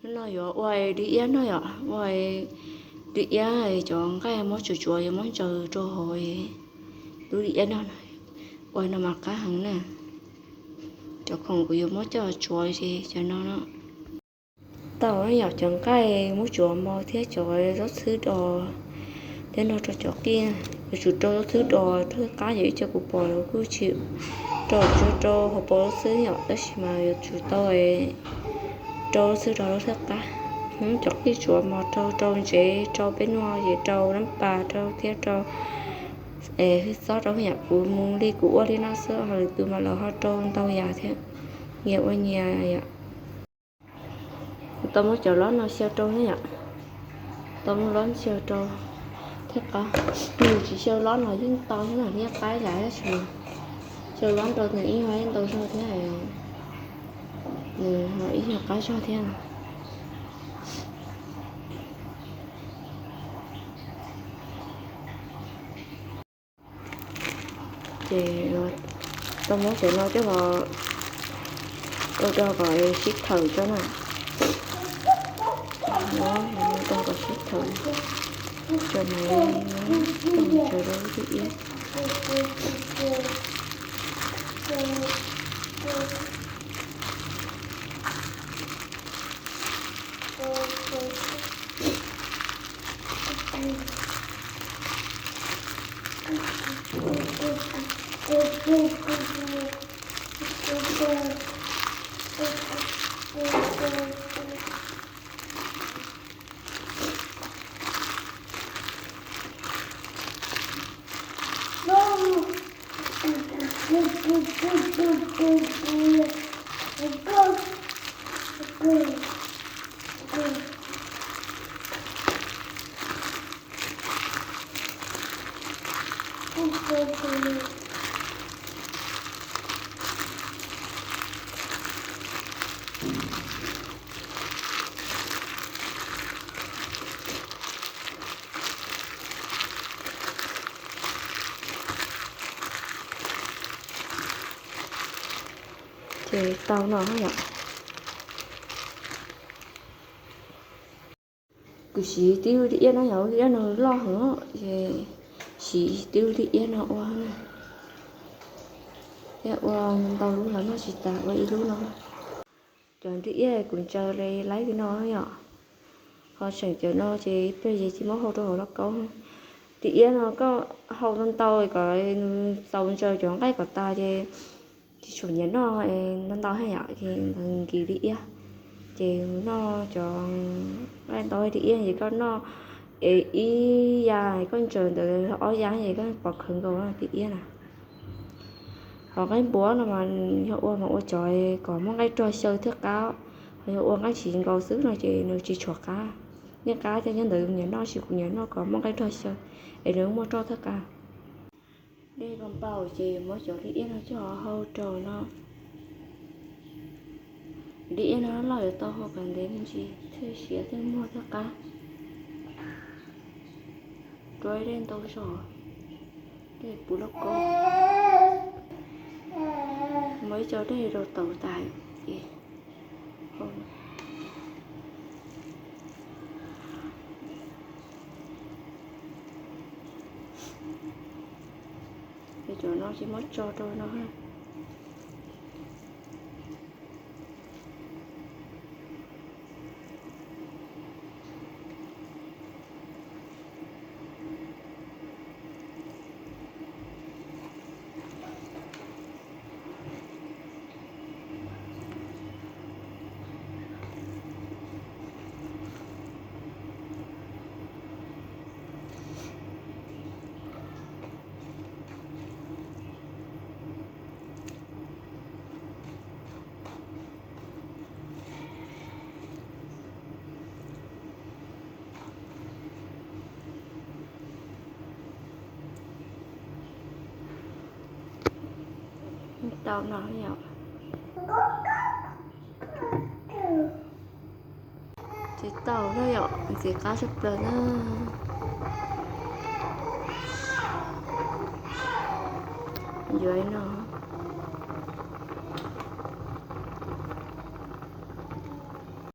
No yuav ua dib iab no yom, ua dib iab cov nqaij muab tsuav tsuav yuav muab ntsaws rau hauv lub dib iab no, ua no mas qab heev na. Cov khoom kuv yuav muab coj tsuav ces cov no no. Tau yom, cov nqaij muab tsuav mos thiab cov zaub txhwb dos thiab no rau cov qij. Yuav tsum rau zaub txhwb dos rau thiaj qab, yog ib co kuv pom los kuj tsis rau, tsuas rau hauv paus zaub txhwb yom, tab sis mas yuav tsum tau rau zaub txhwb dos lub thiaj qab. Cov qij tsuav mos rau, rau ntsev, rau peb noj, ces rau nab pas, rau thiab rau hwj txob, rau yam kuv mus li kuv ua li no xwb, ho lwm tus mas lawv ho rau ntau yam thiab, nyias ua nyias yom. Tau muab cov lob no xyaw rau na yom, tau muab lob xyaw rau thiaj qab. Nws tsis xyaw lob no yeej tau thiab, nws thiaj qab yam thiab tsis. Xyaw lob rau nws ib nyuag ntau zog thiab, nws ho ib nyuag qab zog thiab. Ces tau muab cov no coj los ua rau kom sib thawm tso na. Muab rau kom sib thawm, cov no muab rau ntsaws rau lub dib iab. Ces tau no yom. Kuv siv tib lub dib iab no yom, lub dib iab no loj heev, ces siv tib lub dib iab no ua na. Thiab ua ntau lub los noj tsis tas, ua ib lub no. Cov dib iab kuv ntsaws li laib li no yom, ho tseem cov no ces ib pliag ces muab hau rau hauv lauj kaub. Dib iab no koj hau ntau ntau kom nws txaus ntsaws cov nqaij kom tas ces tsis tshua nyiam noj ntau ntau thiab yom, ces nkis dib iab. Ces noj cov nqaij ntau dib iab ces koj noj ib yam, koj ntsaws ntawd ob yam ces koj pom khawv nkaus dib iab na. Ho nqaij npua no mas yog ua mas ua cov kom muaj nqaij rog xyaw thiaj qab, ho yog ua nqaij tsis nkaus xwb no ces nws tsis tshua qab. Yeej qab thiab, nyob ntawd nyiam noj, tab sis kuv nyiam noj kom muaj nqaij rog xyaw es nws muaj roj thiaj qab. Dej npau npau ces yuav muab cov dib iab no coj hau rau no. Dib iab no loj yuav tau hau kom ntev me ntsis thiaj siav thiaj muag thiaj qab. Rau dej ntau zog, dej puv lauj kaub. Muab ib co dej rau taus tas ces cov no ces muab tso rau no. Tau no yom. Ces tau no yom, ntxiv qab tshaj plaws na. Yuav no.